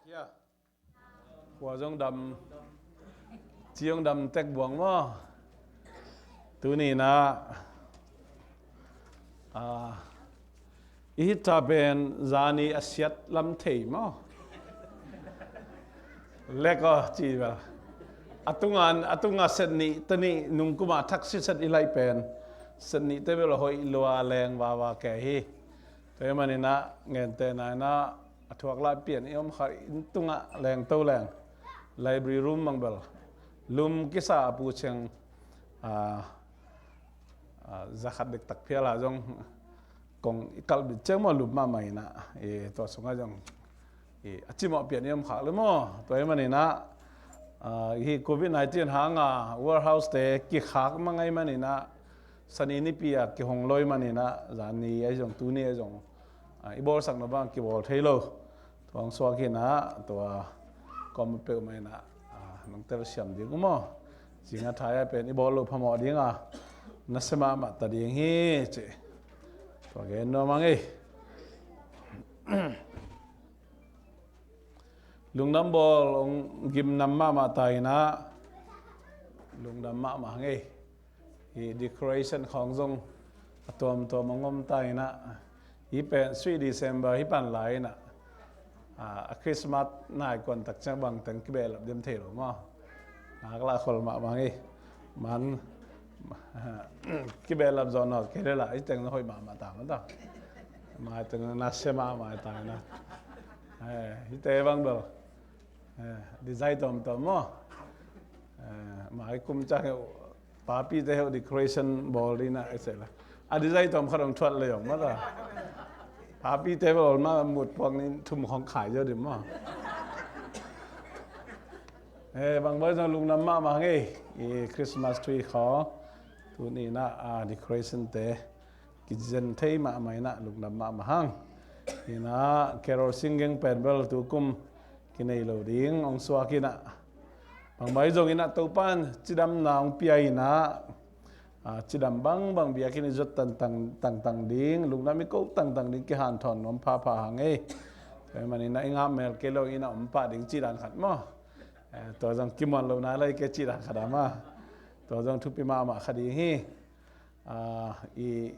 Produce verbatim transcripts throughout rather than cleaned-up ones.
Khua zong dam, ci zong dam tek buang maw? Tuni inah i hih tha pen zani a siat lam thei maw? Lek aw ci bel a tunga, a tunga set nih te nih nungkuma thaksi set i laih pen set nih te bel a hoih lua leng vava kei hi. Tua hi maninah ngentehna inah a thuak lai pian i om kha inn tungah lengto leng library room bang bel lum kisa a pu ciang a, a, zakhat dektak phial a zong kong i kalh bit ciang maw lum mahmah inah i tua sungah zong i a cimawh pian i om khak le maw? Tua hi maninah a, i covid nineteen hanga warehouse te kikhak mangai maninah sani nipi a kihong loi maninah zani ahi zong tuni ahi zong a, i bawlsak na bang kibawl thei lo. Tua hong suak hinah tua kawm peuhmah inah a, nong telsiam ding uh maw? Zinga thai a pen i bawl lo phamawh dinga nasia mahmah ta ding hi ci. Tua gen nuam a ngei. Lungdam bawl hong gimnam mahmah ta inah lungdam mahmah ngei. Hi decoration khawng zong a tuamtuam a ngom ta inah hi pen sweet December hi pan lai inah a, a Christmas nai kuan tak ciang bang teng kibehlap diam thei lo maw? Ngak lah khol mahmah ngei. Man kibehlap zawh nawt kei le lah hi teng na hoih mahmah ta maw ta? Mai teng na sia mahmah ta inah hite bang bel design tawmtawm maw? Mai kum ciang heuh papite heuh decoration bawl dina i seh la a design tawm khat hong thuat lei hong mata papite bawl ma mut puak ni thum khong khai zo dim maw? Bang bawi zong lungdam mahmah ngei. I Christmas tree khaw tuni inah a decoration te kizen thei mahmah inah lungdam mahmah hang. Inah carol singing pen bel tukum kinei lo ding hong suak inah bang bawi zong inah Topan cidamna hong pia inah a, cidam bangbang biakinn i zot tangtang ding lungdam i ko tangtang ding kihanthawn nuam phapha hang ei. Tua hi maninah i ngah mel kei lo inah om pah ding cidan khat maw? Tua zong kimuan lo nai lai kei cidan khat a ma tua zong thupi mahmah kha ding hi. I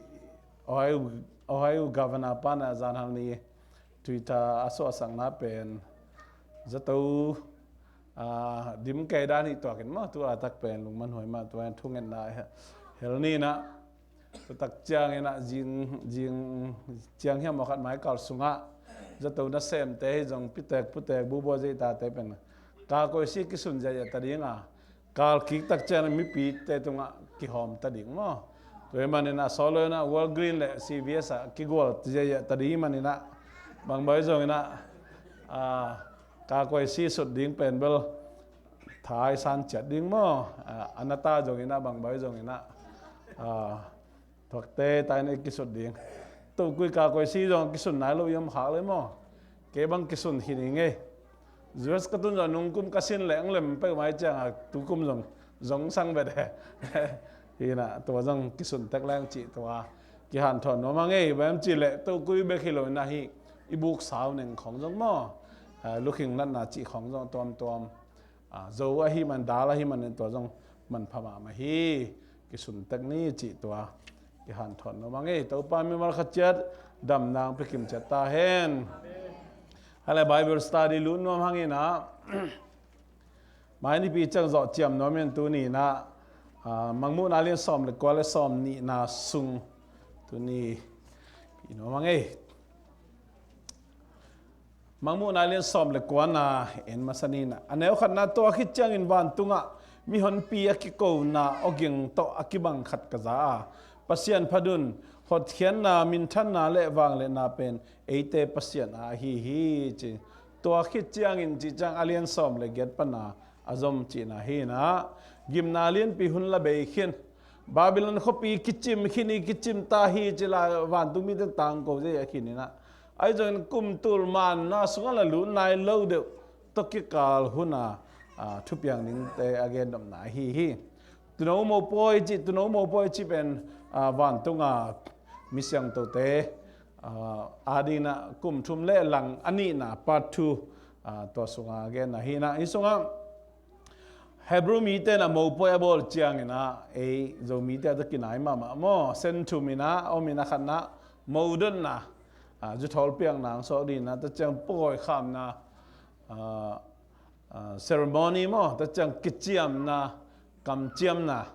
Ohio, Ohio governor pana zanhal ni Twitter a suahsakna pen zato dim kei dan hi tuakin maw tu a tak pen lungman huai mah tua thungetna hel ninah tutak cianginah zing, zing ciang hiam awkhat maikal sungah zato nasemte hi zong pitek putek bubuah zeitate pen kakoisi kisun ziahziah ta dinga kal kiktak ciang mipite tungah kihawm ta ding maw? Tua hi maninah sawloi inah Walgreen le C V S ah kigual ziahziah ta ding hi maninah bang bawi zonginah kakoisi sut ding pen bel thai san ciat ding maw? A nata zonginah bang bawi zonginah thuakte tainah i kisut ding. Tokui kakoisi zong kisun nai lo i om khak le maw? Kei bang kisun hi ni ngei. U S ka tun zong nungkum ka sin leh ang lem peuhmai cianga tukum zong zong sang bete. Hinah tua zong kisun tek leng cih tua kihanthawn nuam a ngei. Bang cih leh tokui bek hi lo inah hi i buk sau neng khawng zong maw? Lukhing natna cih khawng zong tuamtuam zo ahi man dal ahi man tua zong manpha mahmah hi. Kisun tek ni cih tua kihanthawn nuam a ngei. Topa mimal khat ciat damna hong pia kim ciat ta hen. Hale Bible study lut nuam hanginah mai nipi ciang zawh ciam nuam in tuni inah Mangmuhna lian sawm le kua le sawm nihna sung tuni pi nuam a ngei. Mangmuhna lian sawm le kuana en masa ninah a neu khatna tua khit ciangin vantungah mihonpi a kikona awging tawh a kibang khat ka za a Pasian phat un hotkhiatna minthanna le vangliatna pen eite Pasian a ahi hi ci. Tua khit ciangin cih ciang a lian sawm le giat pana a zom cihna hinah gimna lianpi hun la bei khin Babylon khuapi kicim khin i kicim ta hi ci la vantungmite tangko zei a khin inah ahi zongin kum tul manna sungah la lut nai lo deuh tawh kikal huna thupiang dingte a gendopna ahi hi. Tuno mopawi cih tuno mopawi cih pen vantunga misiangtote adinginah kum thum le lang a nihna part two Ah, tua sunga genna hi inah, hih sungah Hebrew mite inah mopawi a bawl ciang inah ei Zomite a tawh kinai mahmah maw, sen thum inah a om inah khatna modotna, ah, zuthawl piakna ang sawk ding inah, tua ciang pawi khamna, ah, ah, ceremony maw, tua ciang kiciamna, kamciamna,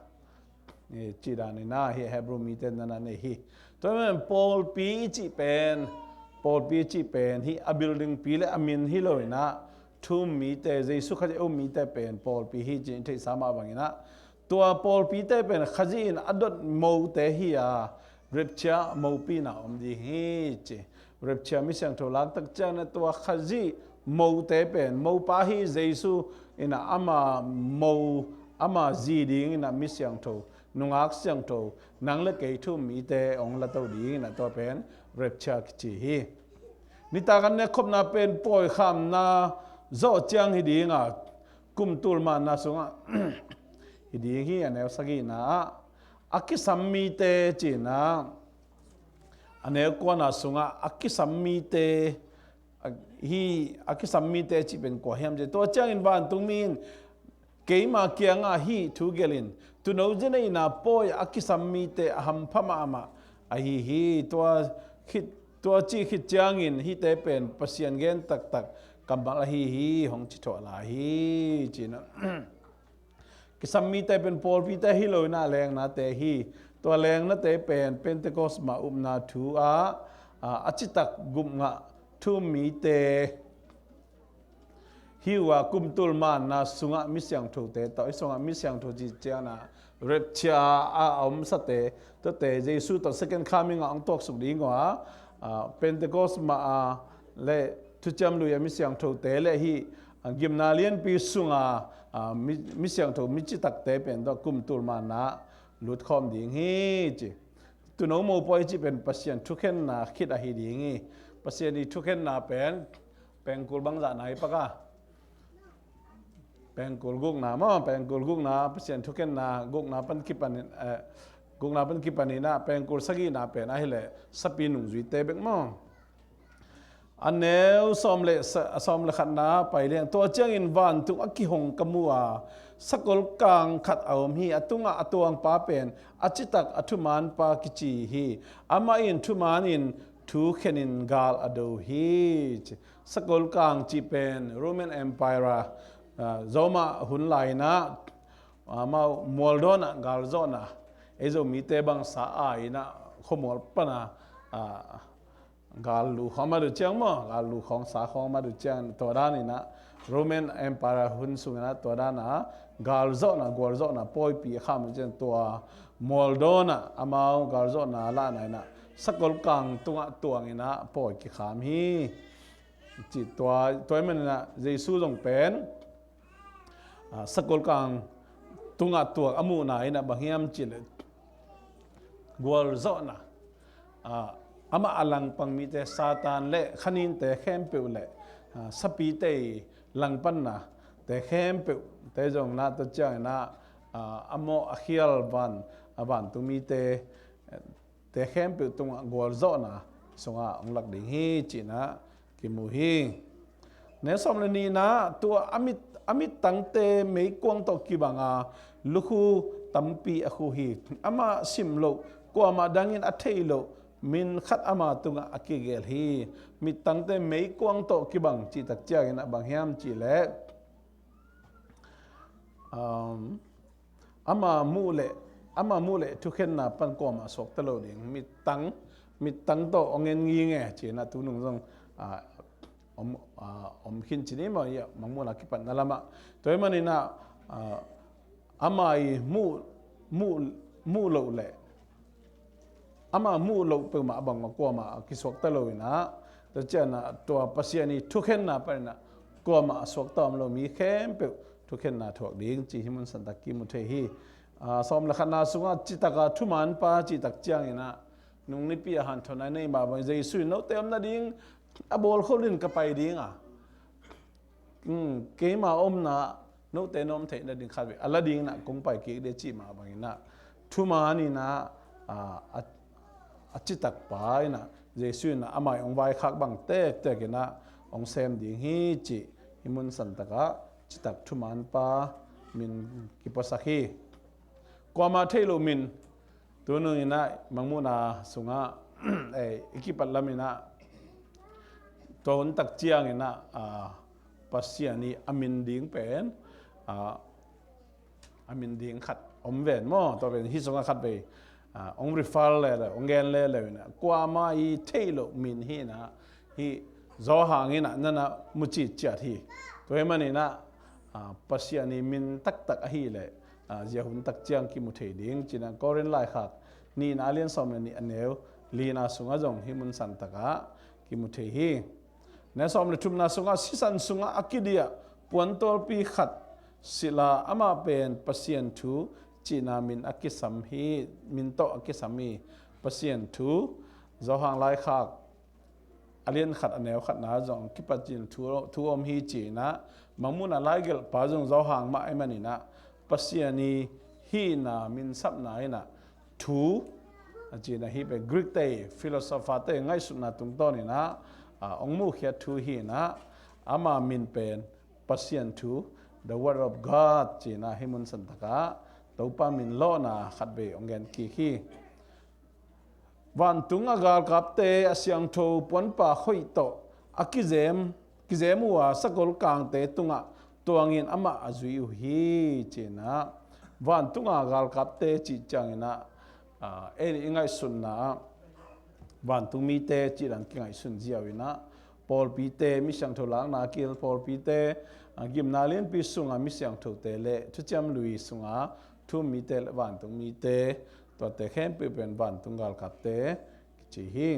eh, cih dan inah hih Hebrew mite nanah nei hi. Tua ahih manin pawlpi i cih pen, pawlpi i cih pen hih a building pi le a min hi lo inah, thu um mite, Jesu Khazih a um mite pen pawlpi hi ci-in i theihsa mah bang inah, tua pawlpite pen Khazih in a dot mote hi a, rapture mopihna om ding hi ci. Rapture mi siangtho laktak ciang inah tua Khazih mote pen, mopa hi Jesu inah ama mo, ama zi ding inah mi siangtho, nungak siangtho, nang le kei thu um mite hong lato ding inah tua pen rapture kici hi. Nitak an nekkhopna pen pawi khamna zawh ciang hi ding a, kum tul manna sungah hi ding hi. A neu sagihna ah a kisam mite ci inah, a neu kuana sungah a kisam mite, a, hi a kisam mite cih pen kua hiam ci, tua ciangin vantungmi in keima kiangah hih thu gelh in, tuuno zi neihna pawi a kisam mite a hampha mahmah ahi hi. Tua khit, tua cih khit ciangin hihte pen Pasian gen taktak kammal ahi hi, hong ci thuah lai hi ci inah. Kisam mite pen pawlpite hi lo inah lengnate hi. Tua lengnate pen Pentecost mah upna thu ah, ah, a citak gupngah thu um mite hi uh a, kum tul manna sungah mi siangthote tawh, hih sungah mi siangtho cih ciang inah rapture a, a omsate, tuate Jesu tawh second coming ah hong tuaksuk ding uh a, ah, Pentecost mah a le Thuciam Lui a mi siangthote le hih, ah, gimna lianpi sunga, ah, mi, mi siangtho mi citakte pen tawh kum tul manna lutkhawm ding hi ci. Tuuno mopawi cih pen Pasian thukhenna khit ahi ding hi. Pasian i thukhenna pen pengkul bangzahna hi pak a, pengkul gukna maw, pengkul gukna, Pasian thukhenna gukna pan kipan in, eh, gukna pan kipan inah pengkul sagihna pen ahih leh sapi nungzuite bek maw. A neu sawm le sa-, sawm le khatna pai leng, tua ciangin vantung a kihong ka mu a, sakol kang khat a om hi. A tungah a tuangpa pen a citak a thumanpa kici hi. Amah in thuman in thu khenin gal a do hi. Sakol kang cih pen Roman Empire, ah, Roma hun lai inah, ah, amau mualdawn ah galzawhna, ei Zomite bang sa a inah khuamual pan a, ah, gal lu khawng a mat uh ciang maw, gal lu khawng sa khawng a mat uh ciang, tua dan inah Roman Empire hun sung inah tua dan a galzawhna, gualzawhna pawipi a kham uh ciang, tua mualdawn ah amau galzawhna lahna inah sakol kang tungah tuang inah pawi kikham hi. Cih tua, tua ahih man inah Jesu zong pen, ah, sakol kang tungah tuak a muhna inah bang hiam cih leh gualzawhna, ah, amah a langpang mite, Satan le khaninte khempeuh le, ah, sapite i langpannate khempeuh te zong inah tua ciang inah, ah, a mawh a khial van, a vantung mite, eh, te khempeuh tungah gualzawhna sungah hong lak ding hi ci inah kimu hi. Neu sawm le nihna, tua a mit, a mittangte meikuang tawh kibang a, lukhu tampi a khu hi. Amah sim loh, kuamah dangin a theih loh min khat ama tungah a kigelh hi. Mittangte meikuang tawh kibang cih tak ciang inah bang hiam cih leh, um, ama muh leh, ama muh leh thukhenna pan kuamah suakta lo ding. Mittang, mittang tawh hong en nginge ci inah tunung zong, ah, om, ah, om khin ci ni maw, ia, mangmuhna kipatna lamah. Tua ahih man inah, ah, ama i muh, muh, muh loh leh, ama muh loh peuhmah a bangmah kuamah a kisuakta lo inah, tua ciang inah tua Pasian i thukhenna pan inah kuamah a suakta om lo mi khempeuh thukhenna thuak ding cih hih mun santak kimu thei hi. Ah, sawm le khatna sungah citak a thumanpa cih tak ciang inah, nungnipi a hanthawn a i neih mah bang, Jesu in note om nading a bawl khol in ka pai ding a, um, keima omna note na om theih nading khatvei a la ding inah kong pai kik ding cih mah bang inah, thuman inah, ah, a, a citakpa inah, Jesu inah amah i hong vaikhak bang tektek inah hong sem ding hi cih, hih mun santakah citak thumanpa min kipuasak hi. Kuamah theih loh min, tunung inah Mangmuhna sungah eh, i kipat lam inah tua hun tak ciang inah ah, Pasian i a min ding pen ah, a min ding khat om ven maw? Tua pen hih sungah khat vei ah, hong refer leleu, hong gen leleu inah kuamah i theih loh min hi inah hih Johan inah nana mu citciat hi. Tua hi man inah ah, Pasian i min taktak ahileh ah, zia hun tak ciang kimu thei ding ci inah Korin laikhak nihna a lian sawm le nih a neu lina sungah zong hih mun santakah kimu thei hi. Neu sawm le thumna sungah sisan sungah a kidiah puantawlpi khat sila amah pen Pasian thu cihna min a kisam hi, min tawh a kisam hi. Pasian thu, Johan laikhak a lian khat a neu khatna zong kipat cin thu, thu om hi ci inah Mangmuhna laigelhpa zong Johan mah ahih man inah Pasian i hihna min sapna inah thu a cihna hih pen Greek te philosopher te ngaihsutna tungtawn inah ah, hong muhkhiat thu hi inah ama min pen Pasian thu, the word of God ci inah hih mun santakah Topa min lawhna khat vei hong gen kik hi. Vantung a galkapte a siangtho puanpa khoih tawh a kizem, kizem uh a sakol kangte tungah tuangin amah a zui uh hi ci inah vantung a galkapte cih ciang inah ah, ei i ngaihsutna ah vantung mite cih dan kingaihsun ziau inah pawlpite, mi siangtho lakna kil pawlpite, ah, gimna lianpi sunga mi siangthote le thuciam lui sunga thu-um mite le vantung mite, tuate khempeuh pen vantung galkapte kici hi.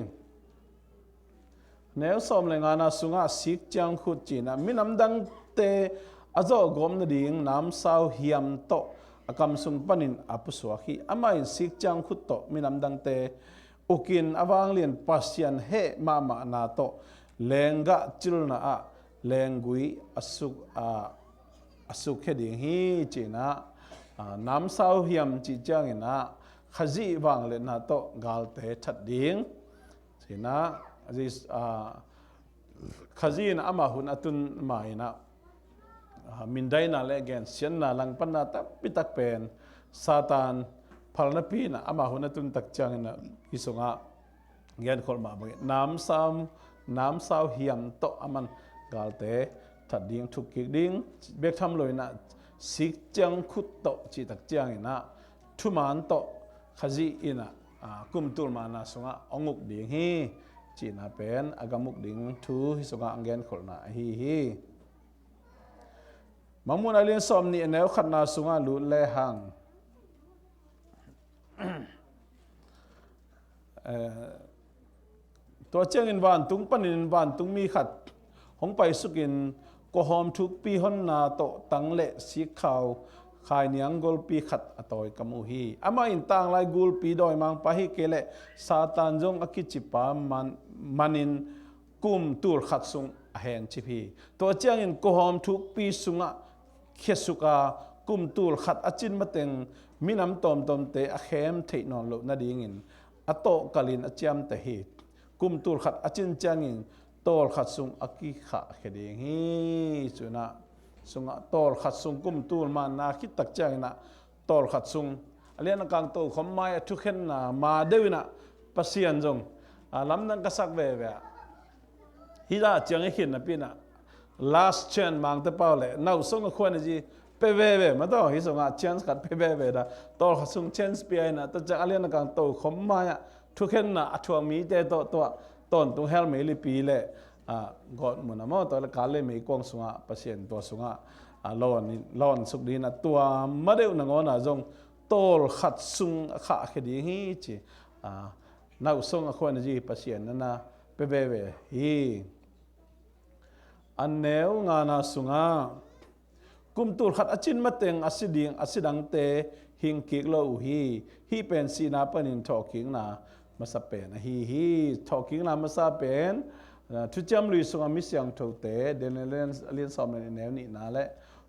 Neu sawm le ngana sungah sik ciang khut ci inah minam dangte a zawhgawp nading namsau hiam tawh a kam sung panin a pusuak hi. Amah in sik ciang khut tawh minam dangte ukin a vanglian Pasian heh mahmahna tawh lenggah cilna ah lenggui a suk a a sukkhia ding hi ci inah ah, namsau hiam cih ciang inah Khazih vangliatna tawh galte that ding ci inah Khazih inah amah hun a tun ma inah ah, mindaina le gensiatna langpanna tampitak pen Satan phalnapi inah amah hun a tun tak ciang inah hih sungah genkholh mah bangin namsau, namsau hiam tawh aman galte that ding, thuk kik ding, bek tham lo inah sik ciang khut tawh cih tak ciang inah thuman tawh Khazih inah ah, kum tul manna sungah hong uk ding hi cihna pen a gam uk ding thu hih sungah a genkholhna ahi hi. Mangmuhna lian sawm nih a neu khatna sungah lut lehang eh, tua ciangin vantung panin vantung mi khat hong paisukin kuahawm thukpi honna tawh tang le sikkhau khainiang golpi khat a tawikam uh hi. Amah in tanglai gulpi dawimangpa hi kei leh Satan zong a kicipa man, manin kum tul khat sung a hencip hi. Tua ciangin kuahawm thukpi sungah khiasuk a kum tul khat a cin mateng minam tawmtawmte a khem theih nawn loh nadingin a tawhkalin a ciamteh hi. Kum tul khat a cin ciangin tawlkhat sung a kikhahkhia ding hi. Cunah sungah tawlkhat sung kum tul manna khittak cianginah tawlkhat sung a lian a kang tokhom mai a thukhenna ma deuh inah Pasian zong a lamdang ka sak veve ah hih zah ciang i khin napi inah last chance mangte pau le nauhsong a khuan a zi pe veve ma tawh hih sungah chance khat pe veve dah tawlkhat sung chance pia inah tua ciang a lian a kang tokhom mai ah thukhenna a thuak mite tawh tuah tawntung hel meilipi le ah, gawtmun a maw tua le kal le meikuang sungah Pasian tua sungah ah, lawn, lawn suk ding inah tua ma deuh nangawn ah zong tawlkhat sung a khahkhia ding hi ci. Ah, nauhsong a khuan a zi Pasian nana pe veve hi. A neu ngana sungah kum tul khat a cin mateng a si ding a si dangte hing kik lo uh hi. Hih pen sihna panin thawhkikna masa pen ahi hi. Thawhkikna masa pen ah, thuciam lui sungah mi siangthote Daniel lian, lian sawm le nih neu nihna le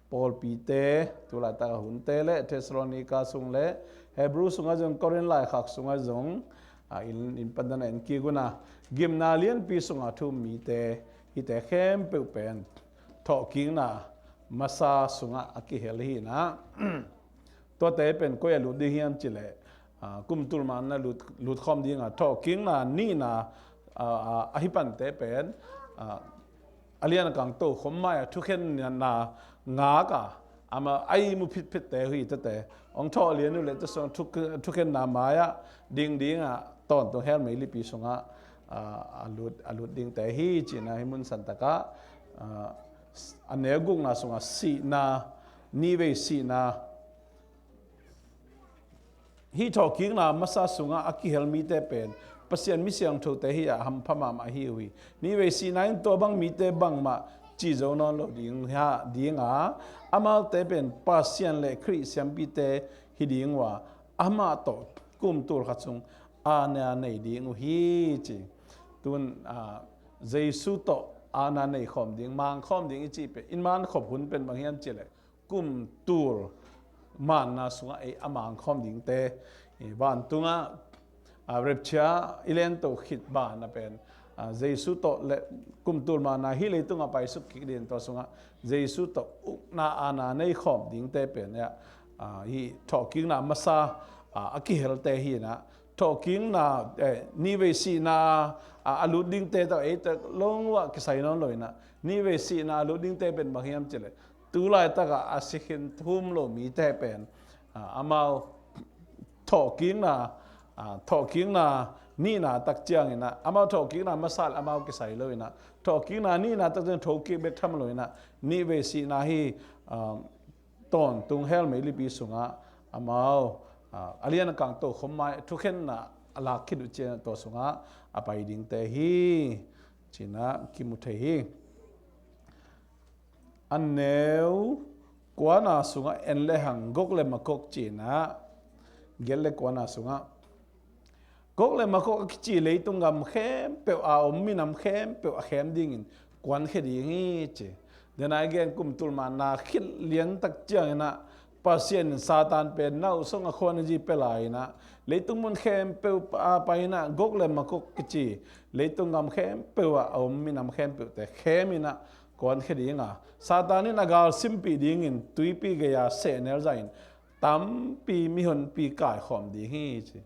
pawlpite, tulaitak a hunte le Thessalonika sung le Hebru sungah zong Korin laikhak sungah zong ah, in, in pandan a en kik una gimna lianpi sungah thu-um mite hihte khempeuh pen thawhkikna masa sungah a kihel hi inah, tuate pen koi a lut ding hiam cileh, aa, kum tul manna lut, lut khawm dingah thawhkikna nihna, aa, aa, a hi pante pen, aa, a lian a kang tokhom mai-ah thukhenna ngak a, amah a ihmu phitphitte uh hi tete. Hong thawh lian uh leh tua sungah thuk-, thukhenna mai-ah dingdingah tawntung hell meilipi sungah, aa, a lut, a lut dingte hi cinah hih mun santakah, aa, a neu gukna sungah sihna, nihvei sihna, hih thawhkikna masa sungah a kihel mite pen Pasian mi siangthote hi-ah hampha mahmah ahi uh hi. Nihvei sihna in tua bang mite bangmah ci zo nawn lo ding hi-a, dinga, amaute pen Pasian le Khrih siampite hi ding uh a, amah tawh kum tul khat sung aana nei ding uh hi ci. Tun, aa, Jesu tawh aana nei khawm ding, mang khawm ding i cih pen, i man khop hun pen bang hiam cileh kum tul manna sungah ei a mang khawm dingte, i vantungah, aa, rapture i lento khit banah pen, aa, Jesu tawh le kum tul manna hih leitungah paisuk kik ding tua sungah Jesu tawh ukna aana nei khawm dingte pen, aa, hih thawhkikna masa, aa, a kihelte hi inah, thawhkikna, eh, nihvei sihna, aa, a lut dingte tawh ei tawh lo uh ah kisai nawn lo inah, nihvei sihna a lut dingte pen bang hiam cileh, tu laitakah a si khin thum lo mite pen, aa, amau thawhkikna, aa, thawhkikna nihna tak cianginah, amau thawhkikna masa le amau kisai lo inah, thawhkikna nihna tak ciang thokik bek tham lo inah, nihvei sihna hi, aa, tawntung hell meilipi sungah amau, aa, a lian a kang tokhom mai thukhenna a lak khit uh cianah tua sungah a pai dingte hi cinah kimu thei hi. A neu kuana sungah en lehang Gog le Magog cinah, giat le kuana sungah Gog le Magog a kici leitung gam khempeuh a om minam khempeuh a khem dingin kuankhia ding hi ci. Denai gen kum tul manna khit liantak cianginah Pasian in Satan pen nauhsong a khuan a zi pia lai inah leitung mun khempeuh a pai inah Gog le Magog kici leitung gam khempeuh ah a om minam khempeuhte khem inah kuankhia dinga, Satan in a gal simpih dingin tuipi gei-a sehnel zahin tampi mihonpi kaikhawm ding hi ci.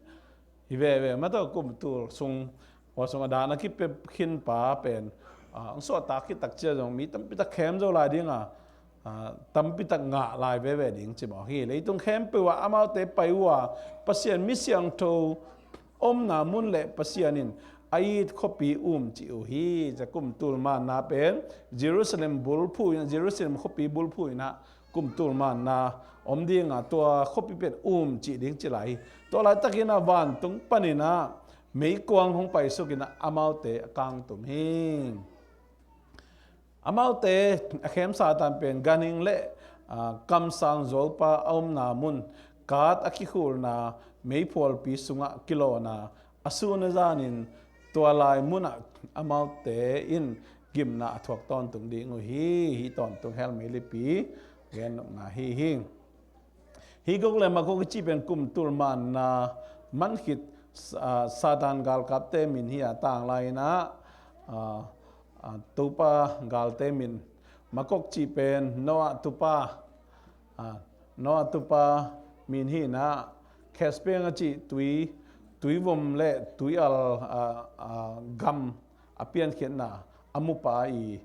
Hi veve mah tawh kum tul sung, hua sung a dan a kipia khin pa pen, aa, hong suahtak khit tak ciang zong mi tampi tak khem zo lai dinga, aa, tampi tak ngah lai veve ding ci mawk hi. Leitung khempeuh ah amaute pai uh a, Pasian mi siangtho omna mun le Pasian in a it khuapi um ci uh hi. Ca kum tul manna pen Jerusalem bulphu in, Jerusalem khuapi bulphu inah kum tul manna om dinga tua khuapi pen um cih ding ci lai hi. Tua laitakinah vantung paninah meikuang hong paisukinah amaute a kangtum hi. Amaute a khem Satan pen ganhing le, aa, kamsang zuaupa a omna mun kat a kikhulna meiphualpi sungah kilawna a sun a zanin tua lai munah amaute in gimna a thuak tawntung ding uh hi. Hih tawntung hell meilipi gennopna hi hi. Hih Gog le Magog i cih pen kum tul manna man khit, aa, Satan galkapte min hi a, tanglai inah, aa, aa, Topa galte min, Magog cih pen Noah tupa, aa, Noah tupa min hi inah, Caspian a cih tui, tuivom le tuial, aa, aa, gam a piankhiatna a mupa i,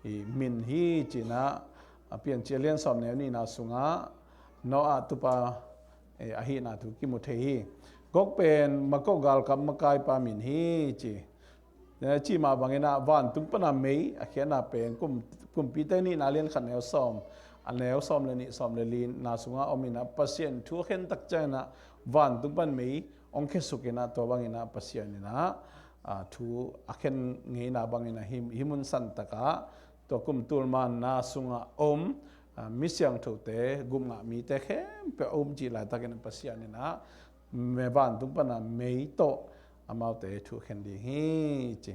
i min hi cinah, a Piancil a lian sawm neu nihna sungah Noah tupa, eh, ahihna thu kimu thei hi. Gog pen Magog galkap makaipa min hi ci. Eh, cih mah banginah vantung pana mei a khiatna pen kum, Kumpite nihna lian khat neu sawm, a neu sawm le nih, sawm le lina sungah om inah Pasian thu a khen tak cianginah vantung pan mei hong khiasukinah tua banginah Pasian inah, aa, thu a khen ngeina banginah hih, hih mun santakah tua kum tul manna sungah om, aa, mi siangthote, gupngah mite khempeuh a um cih laitakin Pasian inah vantung pana mei tawh amaute thu a khen ding hi ci.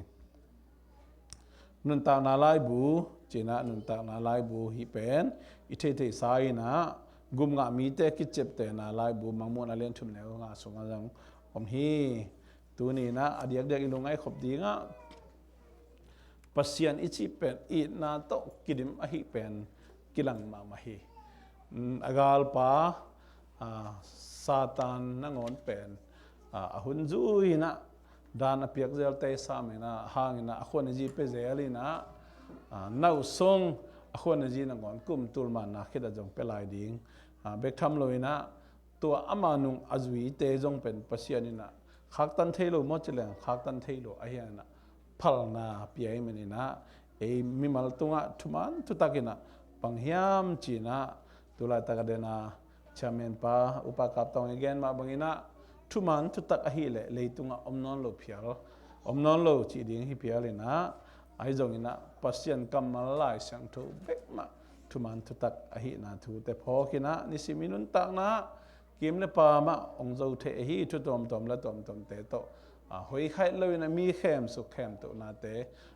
Nuntakna laibu cinah, nuntakna laibu hih pen i theihtheihsa inah gupngah mite kiciaptehna laibu Mangmuhna lian thum neu nga sungah zong om hi. Tuni inah a diakdiak i lungngaih khop dingah Pasian i cih pen itna tawh kidim ahi pen kilang mahmah hi. A galpa Satan nangawn pen a hun zui inah dan a piak zelte sam inah hang inah a khuan a zi pia zel inah, nau sung a khuan a zi nangawn kum tul manna khit a zong pia lai ding bek tham lo inah, tua ama nung a zuite zong pen Pasian inah khaktan thei lo maw ci leng khaktan thei lo ahi inah phalna pia ahih man inah ei mimal tungah thuman thutak inah bang hiam ci inah tulaitak a dena chairman pa Upa Kap Tawng i gen mah bang inah thuman thutak ahih leh leitungah om nawn lo phial, om nawn lo cih ding hi phial inah, ahi zong inah Pasian kammal Lai Siangtho bek mah thuman thutak ahihna thute phawk inah nisim i nuntakna kim le pam ah hong zo thei ahi. Thu tuamtuam le tuamtuamte tawh a hoi khaih lo inah mi khem suk khem tohnate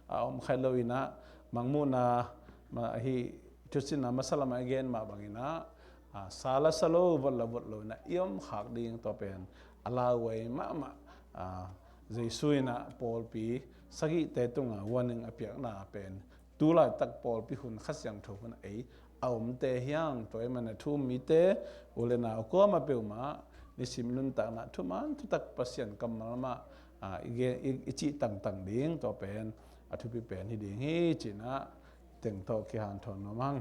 a om khaih lo inah mangmuhna ahi thusinna masa lamah i gen mah bang inah sa la sa lo, vot la vot lo inah i om khak ding tua pen a lauhuai mahmah. Jesu inah pawlpi sagihte tungah warning a piakna pen tulaitak pawlpi hun Kha Siangtho hun ei a omte hiang tua i man a thu um mite u le nau kuamah peuhmah nisim nuntakna thuman thutak Pasian kammal mah i cih tangtang ding tua pen a thupi pen hi ding hi ci inah teng tawh kihanthawn nuam hang.